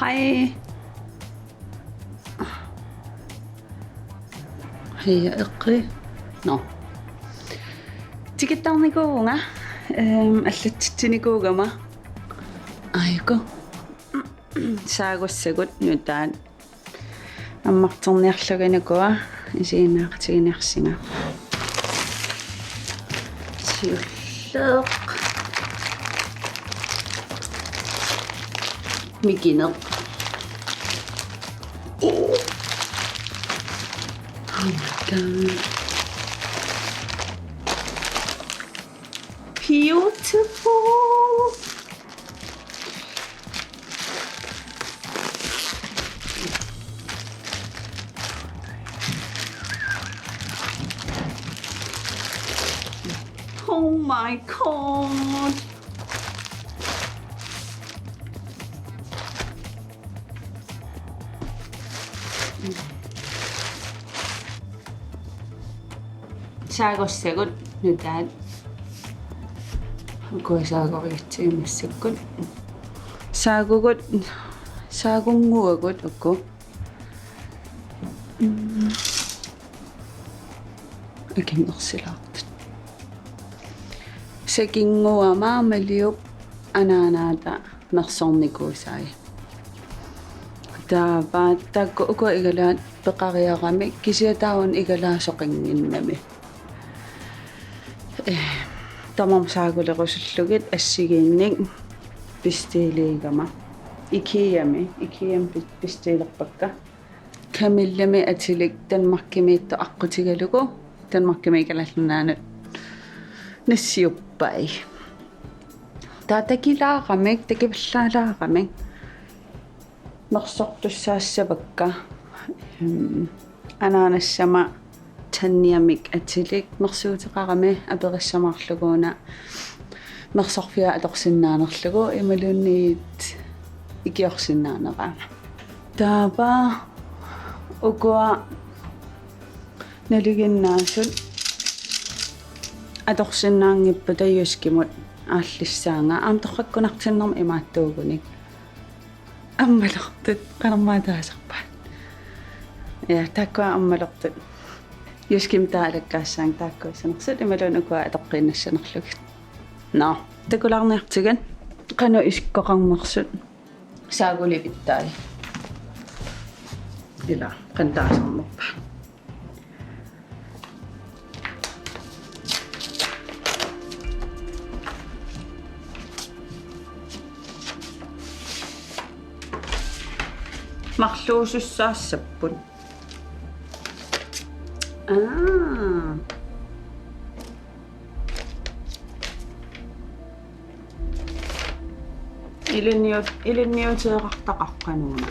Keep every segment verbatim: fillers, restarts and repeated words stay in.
Ai. Hej, eqqi. Nå. Tikittarnikuuvunga, ehm, allatsitsinikuugama. Ajuku. Saagussagut nutaat. Ammarterniarlugu ukua isiginnaaqatiginiarsinga. Siulleq. Mikineq. Oh. Oh my God. Beautiful. Oh my God. Saagussagut nutaat. Ukua saagorigatsigit massakkut. Saagugut, saagunnguagut uku. Mm. Akim ersilaartut. Sakinnguama Maliup anaanaata mersornikuusai. Taava taakku ukua igalaat peqariaramik kisianni taava una igalaasoqannginnami. Eh, tamarmik saagulerusullugit assigiinnik bestiiligama. Ikeami, Ikeami bi-, bestiilerpakka. Kamillimi atilik Danmarkimiittoq aqqutigalugu, Danmarkimi Kalaallit Nunaannut nassiuppai. Taava takilaaramik, takipallaalaaramik mersortussaassavakka. Ehm, anaanassama tanniamik atilik mersuuteqarami aperissamaarlugu una mersorfia atorsinnaanerlugu imaluunniit ikiorsinnaanera. Taava ukua nalinginnaasut atorsinnaanngippata JYSKimut aallissaanga. Aamma torrakkunartinnermi imaattuugunik. Ammalortut, qanormaa taasarpaat. Ja, taakkua ammalortut. JYSKimi taalakkaassaanga taakkuussanersut imaluunniit ukua atoqqiinnassanerlugit. Nå, takulaarniartigu. Qanoq isikkoqarnersut saagulivittai. Ila, qanoq taasarnerpaat. Marluusussaassapput. Aa. Ilinniut-, ilinniuteerartaqarpa nuuna?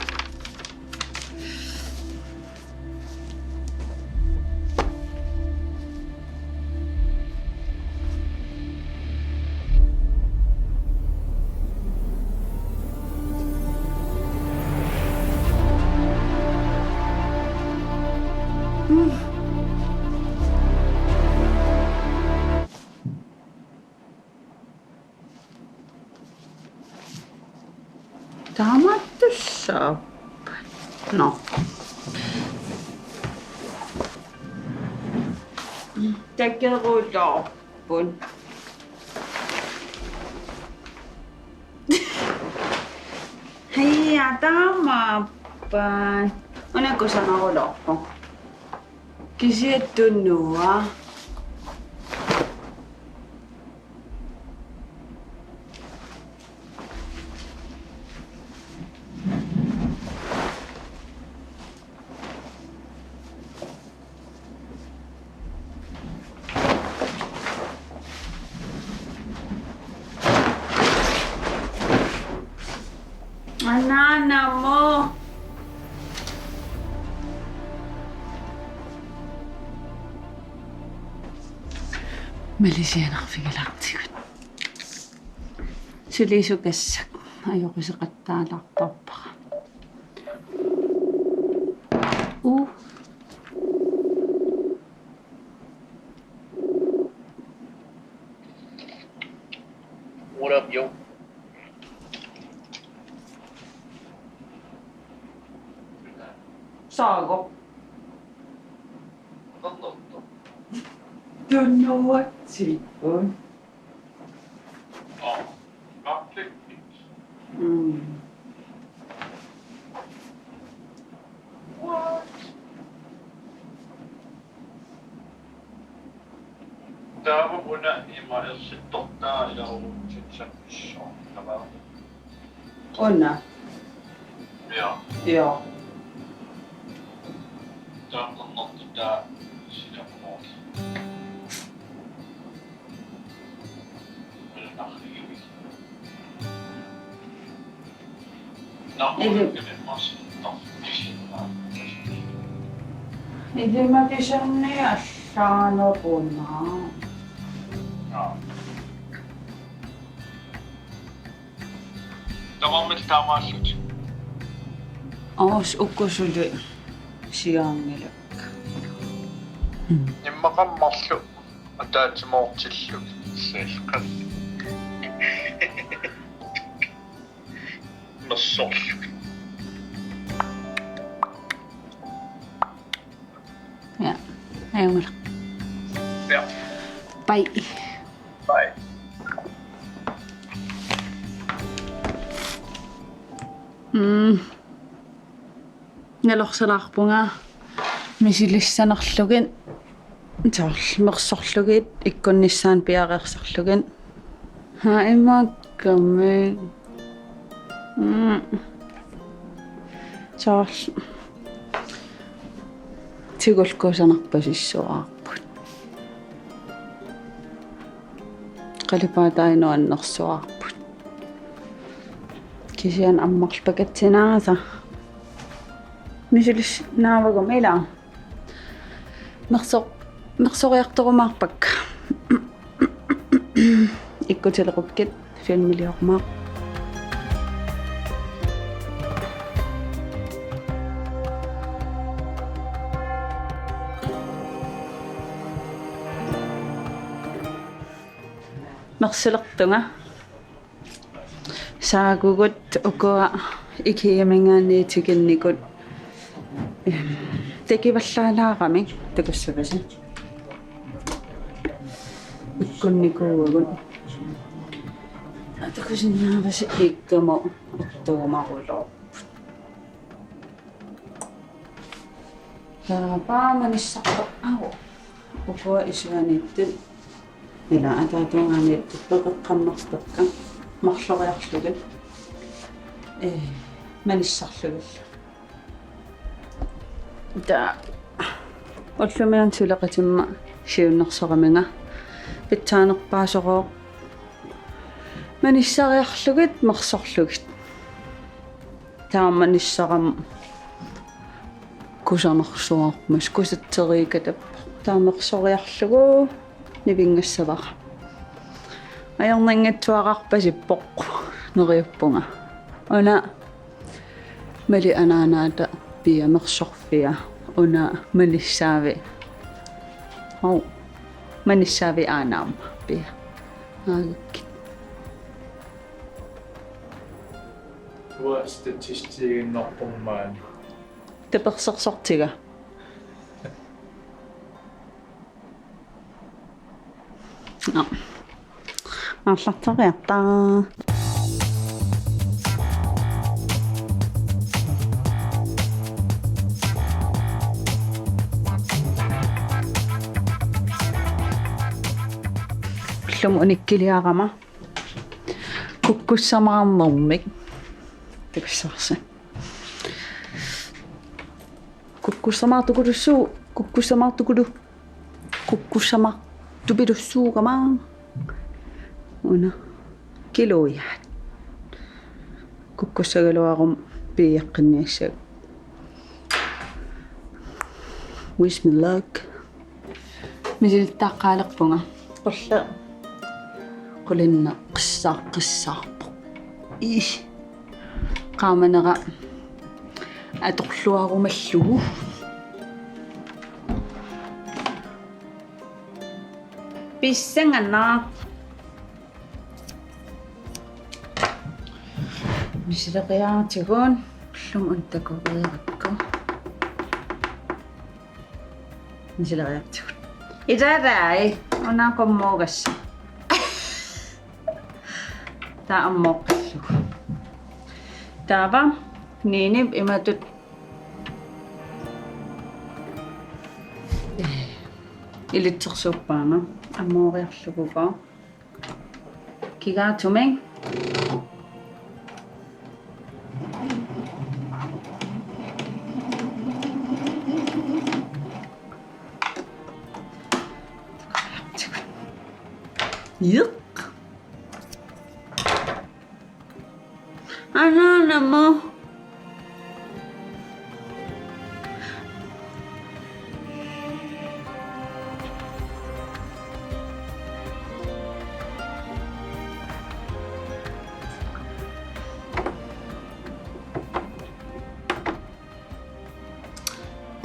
Taamattussaappat. Nå. Takeruloorput. Hej, taamaappat. Una kusanarulorpoq. Kisianni tunua. Anaanamo. Malisianarfigilaartigut. Sulisukassak ajoquseqattaalaartarpara. Uh. What up, yo? Saago. Tunnuatsikkut. Aa, mappikkit. Mm. What? Taava una ima ersittortaa ilaarutsitsiarnissaa. Una. Ja. Ja. Taava annertutaa silamoorli. Ili-, ilimagisanni allaaneruna. Tamarmik taamaallutik. Aas, uku suli siaanngilakka. Immaqa marluk ataatsimoortillugit. Selqat. Mersorlugit. Ja, ajunngilaq. Ja. Bye. Bye. Mm. Nalorsalaarpunga misilissanerlugit, soorlu mersorlugit, ikkunnissaanut piareersarlugit. Haa, imaakkamik. Mm. Soorlu. Tigullu kusanarpasissuaarput. Qalipaatai nuannersuaarput. Kisianni ammarlu pakatsinaasa. Misilis naavaguma ilaa. Merso-, mersoriartorumaarpakka. Ikkutilerukkit filmiliormaaq. Mersilertunga. Saagugut ukua ikigaminngaanniit tikinnikut. Em, takivallaalaarami takussavasi. Ikkunnikuuagut. Takusinnaavasi ikkamut uttuumaruloorput. Taava manissarput, au. Ukua isuaniittut. Ila ataatunngaaniittut peqeqqammerpakka. Marloriarlugit. Ee, manissarlugillu. Taava. Ullumiuna suleqatima siunnersoraminga. Pitsaanerpaasorooq. Manissariarlugit, mersorlugit. Taava manissarama kusanarsuarmik, kusatseriikatappoq. Taava mersoriarlugu nivinngassavara. Ajornanngitsuararpasippoq neriuppunga. Una Mali anaanaata Pia mersorfia, una manissaavi. Au, manissaavi aana aamma Pia. Aagikkit. Uanga statistiiginnarpormaani. Tapersersortiga. Nå. Aallarteriarta. Ullumi unikkiliarama. Kukkussamaarnermik. Takussavarsi. Kukkussamaartukulussu-, kukkussamaartukulu-, kukkussamaartupilussuugama. Una. Kiluiaat. Kukkussagaluaruma piiaqqinniassaaq. Wish me luck. Misilittaaqqaalerpunga. Qulla. Qulinneq qissaa-, qissaarpoq. Ii. Qaamanera atorluarumallugu. Pissanganaq. Misileqiaatigut ullumi una takoreerakku. Misileriartigut. Itarai, una qummuugassaq. Taava ammooqqillugu. Taava Ninip imatut ilitsersuuppaanga ammooriarlugu. Kigaatumik. Iq. Anaanama.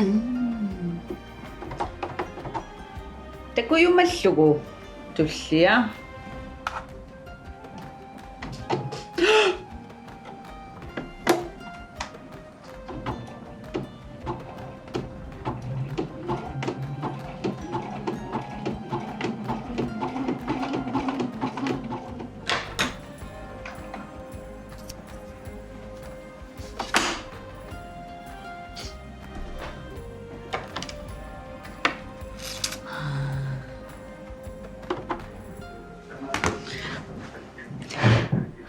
Mm. Takujumallugu tullia.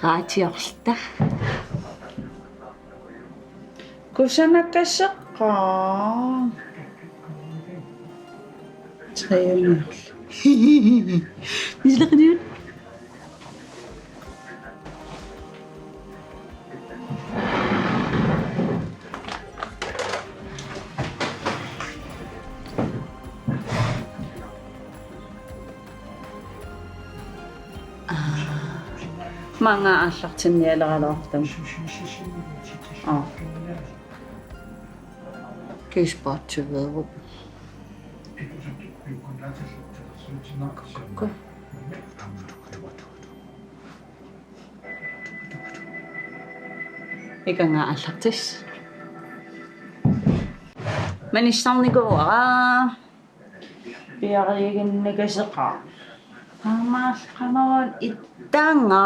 Raatiorluta. Kusanakaseqaaq. Tre hundrede. Misileriartigut. Aa. Maanga aallartinnialeraluartumik. Aa. Kiispaatsuveerup. Ikanga aallartissaq. Manissarnikuuara. Piariiginnakaseqaaq. Taamaallaat qanoq ittanga.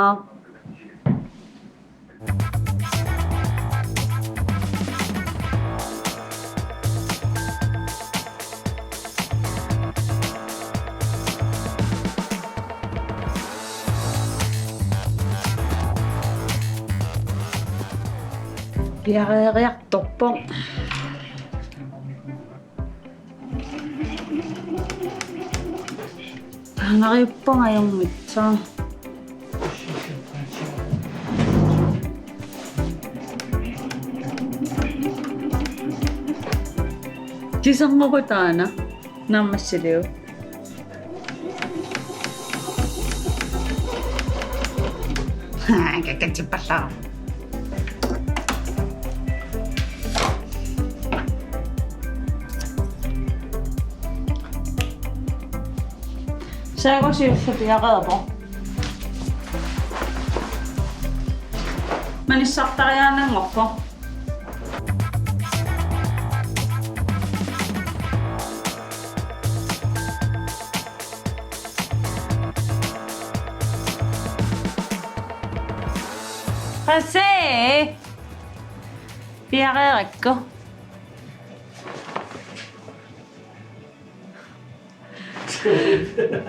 Piareeriartorpoq. Taannariuppunga ajornitsaa. Tusarnerup taanna naammassiliu. Haa, kakatsippallaaq. Saagu siulleq piareerpoq. Manissartariaannanngorpoq. Qassi! Piareerakku.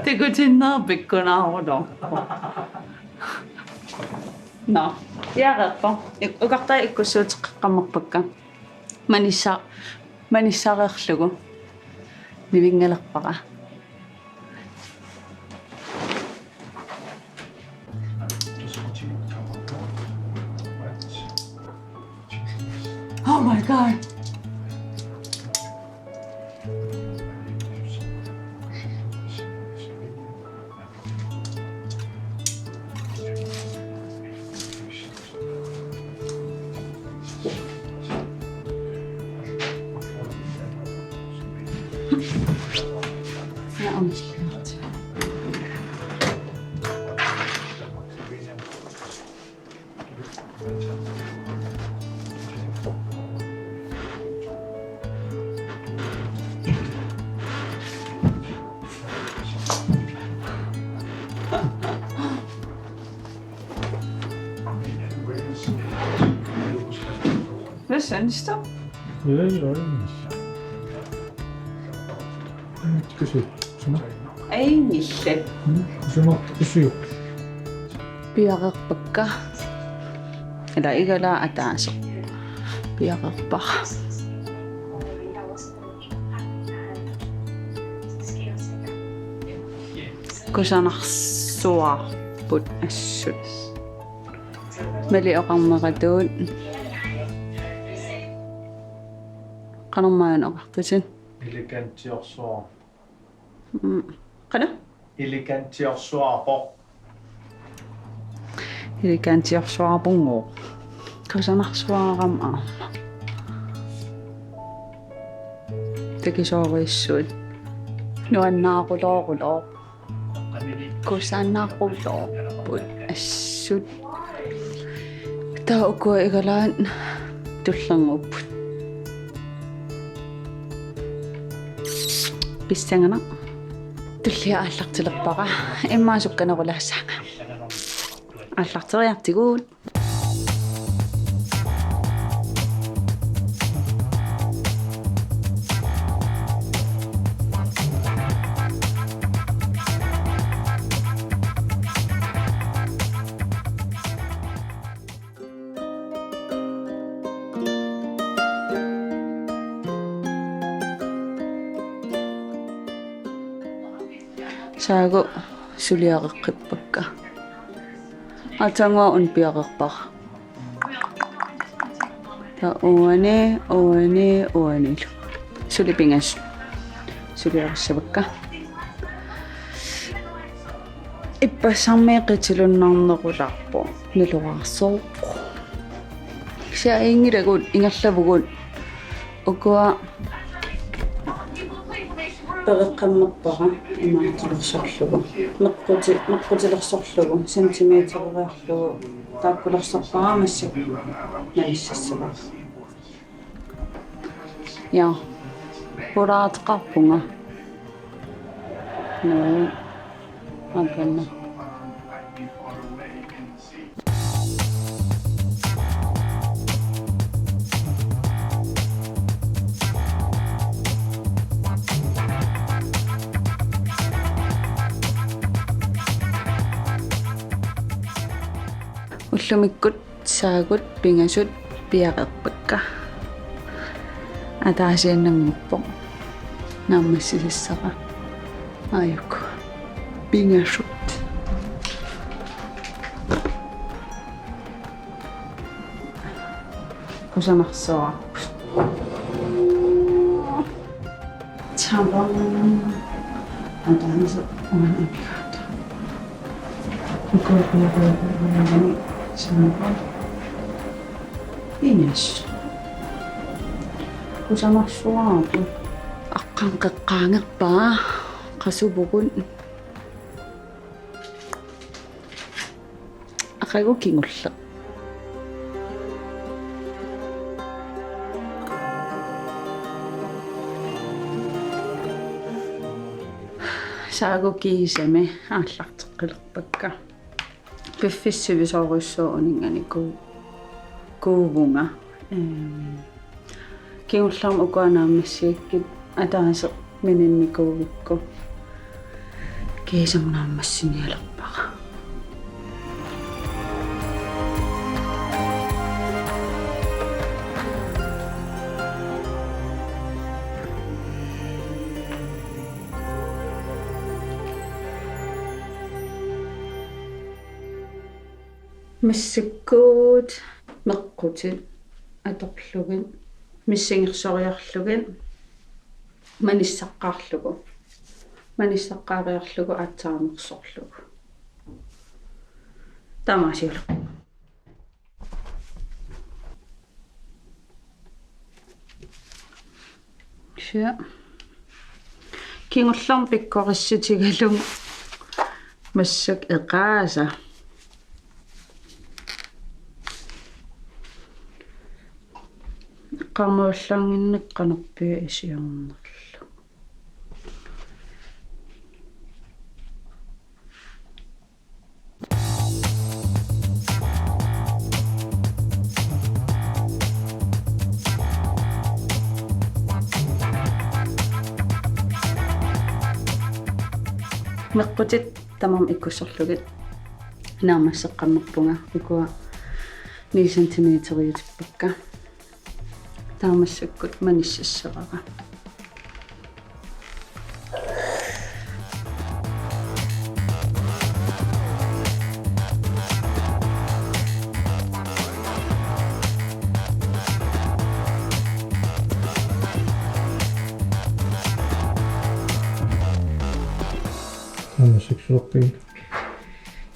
Takutinnerpikkunaarulor. Nå, piareerpoq. Ik-, ukartai ikkussuuteqqammerpakka. Manissa-, manissareerlugu. Nivinngalerpara. Oh my God. Hvad synes du? Ja, ja, ja. Kusi, suna? Ei, Mille. Mm, suna, kusi. Piareerpakka. Ila igala ataaseq. Piareerpara. Kusanarsuarput assut. Mali oqarneqartuut. Qanormaana oqartutit? Elegantiorsuar. Mm. Qanoq? Elegantiorsuarpoq. Elegantiorsuarpunngooq. Kusanarsuarama aamma. Takisoorujussuit. Nuannaarulooruloq. Kusanaruloorupput assut. Taava ukua igalaat tullinnguupput. Pissanganaq. Tullia aallartilerpara. Immaqa sukkanerulaassaanga. Aallarteriartigu. Saagu suliareqqippakka. Aatsaannguaq una piareerpara. Taava uani, uani, uanilu. Suli pingasut. Suliarissavakka. Ippassarmi qitilunnarnerulaarpoq. Nalugaarsoq. Kisianni ingerlavugut. Ukua pereqqammerpara imaattulersorlugu. Meqquti-, meqqutilersorlugu. Centimeteriarlugu. Taakkulersorpara massakkut nanissassavara. Ja. Pulaateqarpunga. Nuu. Akanna. Ullumikkut saagut pingasut piareerpakka. Ataasiinnanngorpoq. Naammassisassara. Aajuku. Pingasut. Kusanarsuarput. Taava. Ataasiinnaq uani amigaata. Ukua piareerpakka. Taava. Pingasut. Kusanarsuarput. Aqqaneq qeqqaangerpaa. Qasuvugut. Aqagu kingulleq. Saagut kiisami aallarteqqilerpakka. Piffissaq sivisoorujussuuvoq uninnganikuuvunga. Ehm, kingullermik ukua naammassigakkit ataaseq mininnikuuvikku. Kiisami naammassinialerpara. Massakkut meqqutit atorlugit, missingersoriarlugit, manissaqqaarlugu, manissaqqaariarlugu aatsaannguarsorlugu. Taamaasiulerpunga. Kisianni kingullermik pikkorissutigalugu massakkut eqaasa. Eqqaamallaannginnakku qanorpiaq isiornerlugu. Meqqutit tamarmik ikkussorlugit naammasseqqammerpunga, ukua ni centimeteriutippakka. Taava massakkut manissassavara. Taava massakkut sulerpigit?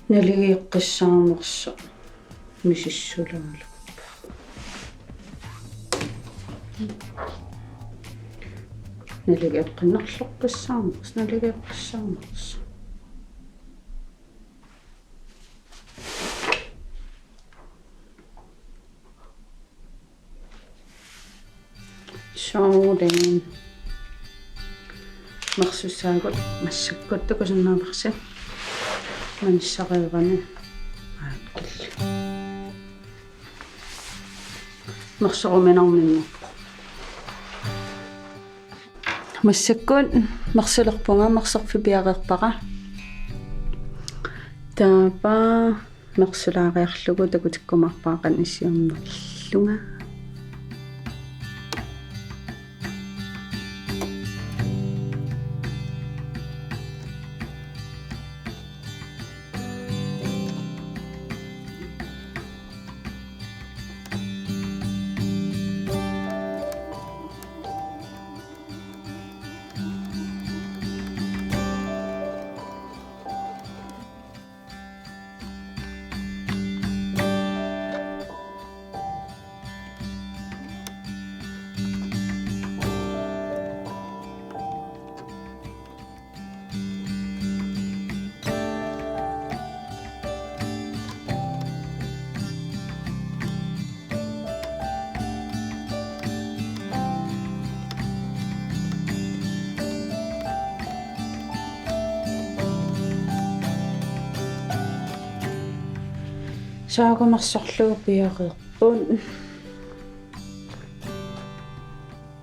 Naligeqqissaarnersoq misissulaalerpara. Naligeqqinnarloqqissaarnersoq, naligeqqissaarnersoq. Sådan. Mersussaagut massakkut takusinnaavarsi manissareerami. Aakkil. Mersoruminarninni. Massakkut mersulerpunga, mersorfik piareerpara. Taava mersulaariarlugu takutikkumaarpara qanoq iliornerlunga. Saagu mersorlugu piareerput.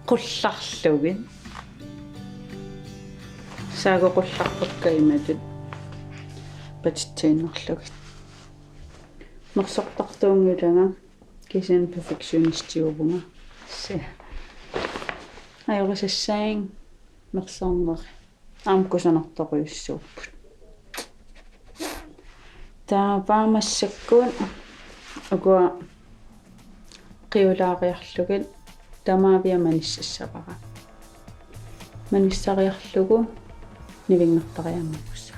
Qullarlugit. Saagu qullarpakka imatut patitsiinnarlugit. Mersortartuunngilanga, kisianni perfektionistiuvunga. Se. Ajorisassaanga mersorneri. Aamma kusanartorujussuupput. Taava massakkut ukua qiulaariarlugit tamaavia manissassavara. Manissariarlugu nivinngartariaannarussaaq.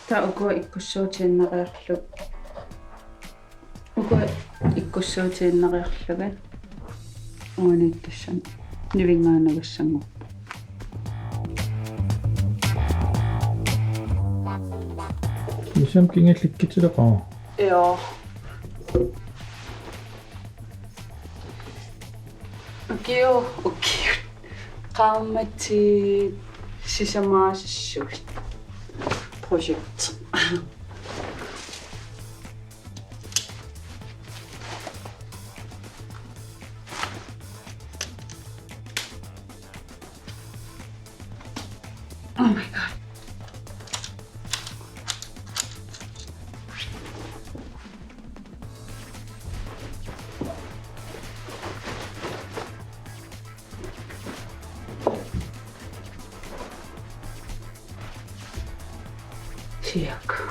Taava ukua ikkussuutiinnariarlugit. Ukua ikkussuutiinnariarlugit. Uaniittussat nivinngaannagassanngorput. Isam kingallikkitileqaa. Joo. Ukioq, ukioq. Qaammatit sisamaasissut. Projekt. Oh my God. Siak.